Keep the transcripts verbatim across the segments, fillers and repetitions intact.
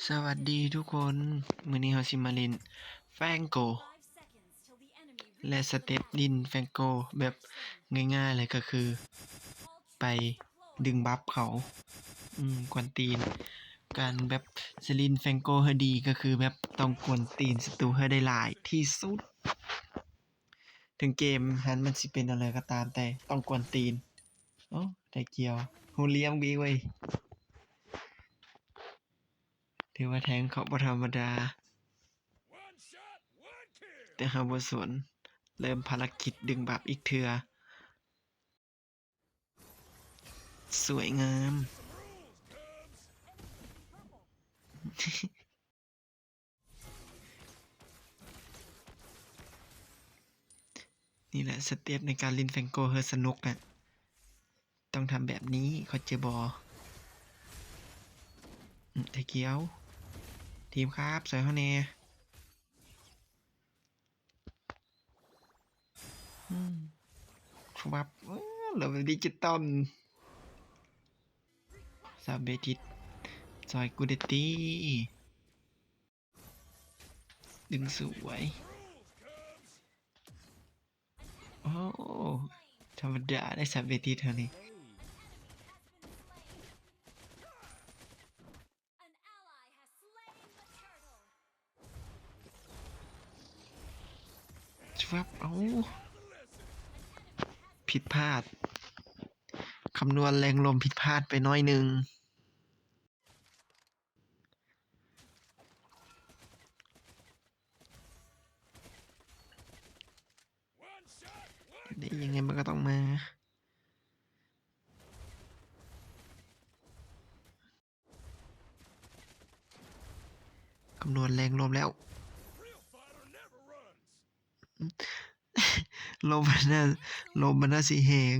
สวัสดีทุกคน มื้อนี้เฮาสิมาเล่นแฟงโก และสเต็ปเล่นแฟงโกแบบง่ายๆเลยก็คือ ไปดึงบัฟเขา อืม กวนตีน การแบบสิเล่นแฟงโกให้ดีก็คือแบบต้องกวนตีนศัตรูให้ได้หลายที่สุด ถึงเกมนั้นมันสิเป็นอะไรก็ตามแต่ต้องกวนตีน โอ้ ได้เกี่ยว ฮูเลี้ยงบีเว้ย ถือว่าแทงเขาบ่ธรรมดา แต่เฮาบ่สน เริ่มภารกิจดึงบัฟอีกเทื่อ สวยงาม นี่แหละสเต็ปในการเล่นแฟงโกเฮอสนุกอะ ต้องทำแบบนี้ เข้าใจบ่ อืม ไอ้เกี้ยว ทีมครับ สวยเฮาแน่ อืม ฟับ เออ เราเป็นดิจิตอล สามเบทิส ซอยกูเดตี้ ดึงสวย โอ้ ธรรมดาได้สามเบทิสเท่านี้ ชวับ เอ้า ผิดพลาด คำนวณแรงลมผิดพลาดไปน้อยหนึ่ง นี่ยังไงมันก็ต้องมา คำนวณแรงลมแล้ว ลมมันน่า ลมมันน่าสิแหง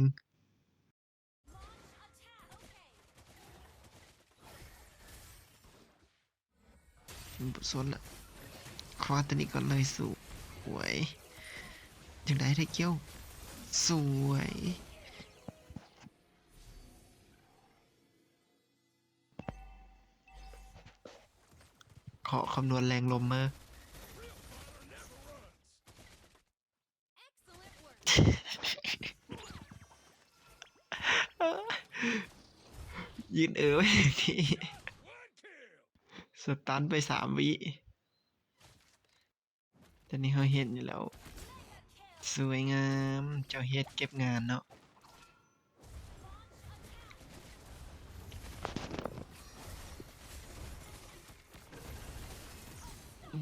บ่สนละ คว้าตัวนี้ก่อนเลย สวย จั่งใดไทเกียว สวย ขอคำนวณแรงลมมา ยืนเออไว้อย่างนี้ สตันไปสามวิ ตอนนี้เฮาเห็นอยู่แล้ว สวยงาม เจ้าเฮ็ดเก็บงานเนาะ อื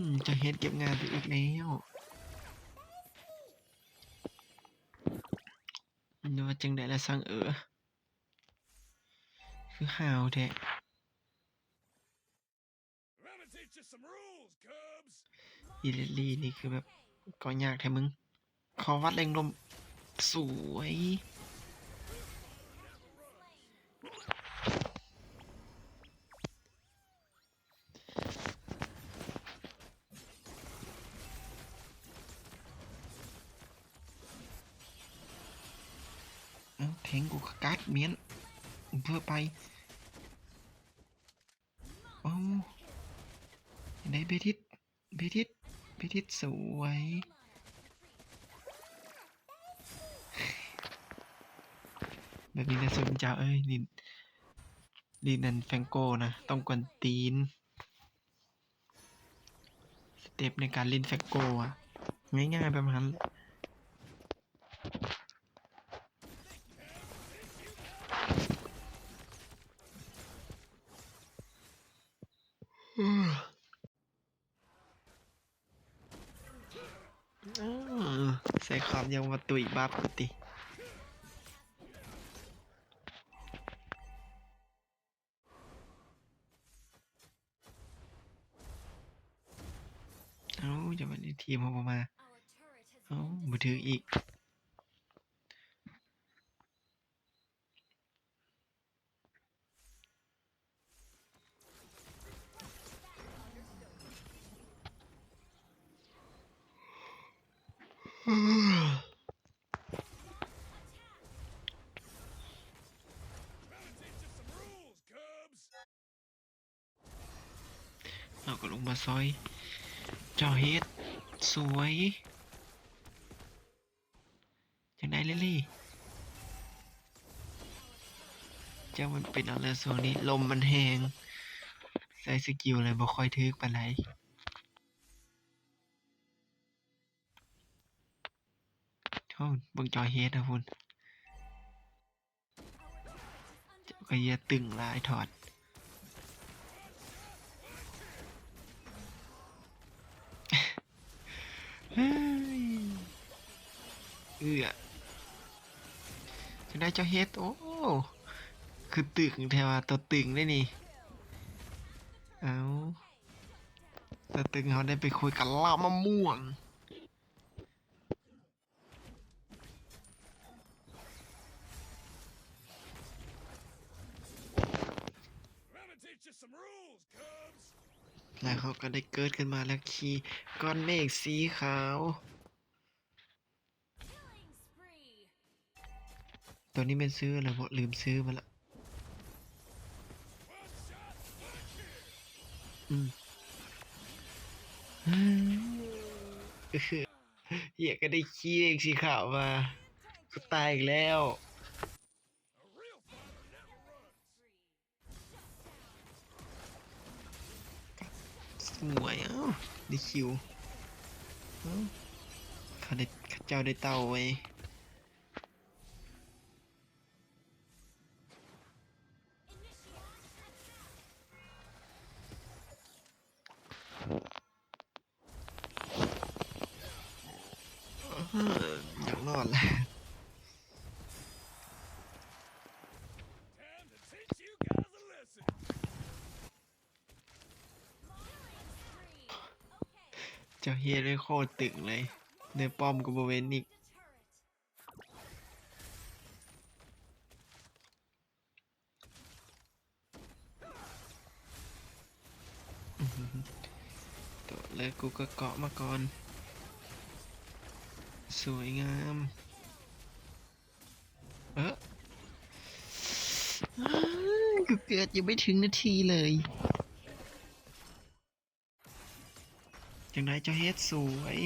ม เจ้าเฮ็ดเก็บงานไปอีกแล้ว นึกว่าจั่งใดละซังเออ คือห้าวแท้ Let me teach you some rules, Cubs. อีลิลลี่นี่คือแบบ ก็ยากแท้มึง ขอวัดแรงลม สวย เอ้า แทงกูก็กัดเมียน เพื่อไป โอ้ ได้เบทิส เบทิส เบทิส สวย แบบนี้นะ สมเจ้าเอ้ย ลิน ลินนันแฟงโกนะ ต้องกวนตีน สเต็ปในการเล่นแฟงโกอะ ง่ายๆ ประมาณนั้น อ้าว ใส่ความยังมาตุยบัฟกูติ เอ้า จะมาในทีมเขาบ่มา เอ้า บ่ถืออีก Let me teach you some rules, Cubs. เอาก็ลงมาซอย เจ้าเฮ็ด สวย จังได๋ลิลลี่ จักมันเป็นหยังแหละ ช่วงนี้ลมมันแฮง ใช้สกิลเลยบ่ค่อยถืกปานใด โอ้ เบิ่งเจ้าเฮ็ดนะพุ้น เจ้าก็อย่าตึงหลาย ถอด เฮ้ย เอื้อ จังได๋เจ้าเฮ็ด โอ้ คือตึงแท้ว่า ตัวตึงเด้นี่ เอ้า ตัวตึงเฮาได้ไปคุยกับลาวมะม่วง Let me teach you some rules, Cubs. แล้วเขาก็ได้เกิดขึ้นมาแล้ว ขี่ก้อนเมฆสีขาว Killing spree. ตัวนี้แม่นชื่ออะไรบ่ ลืมชื่อมันละ อืม เฮ้ย เหี้ย ก็ได้ขี่เมฆสีขาวมา กูตายอีกแล้ว สวย เอ้า ได้คิว เอ้า เขาได้ เขาเจ้าได้เต่าไว้ เออ อยากรอดแหละ Time to teach you guys a lesson. เจ้าเฮ็ดได้โคตรตึงเลย ในป้อมก็บ่เว้นอีก ตัวแล้วกูก็เกาะมาก่อน สวยงาม เออ กูเกิดยังไม่ถึงนาทีเลย จังได๋เจ้าเฮ็ด สวย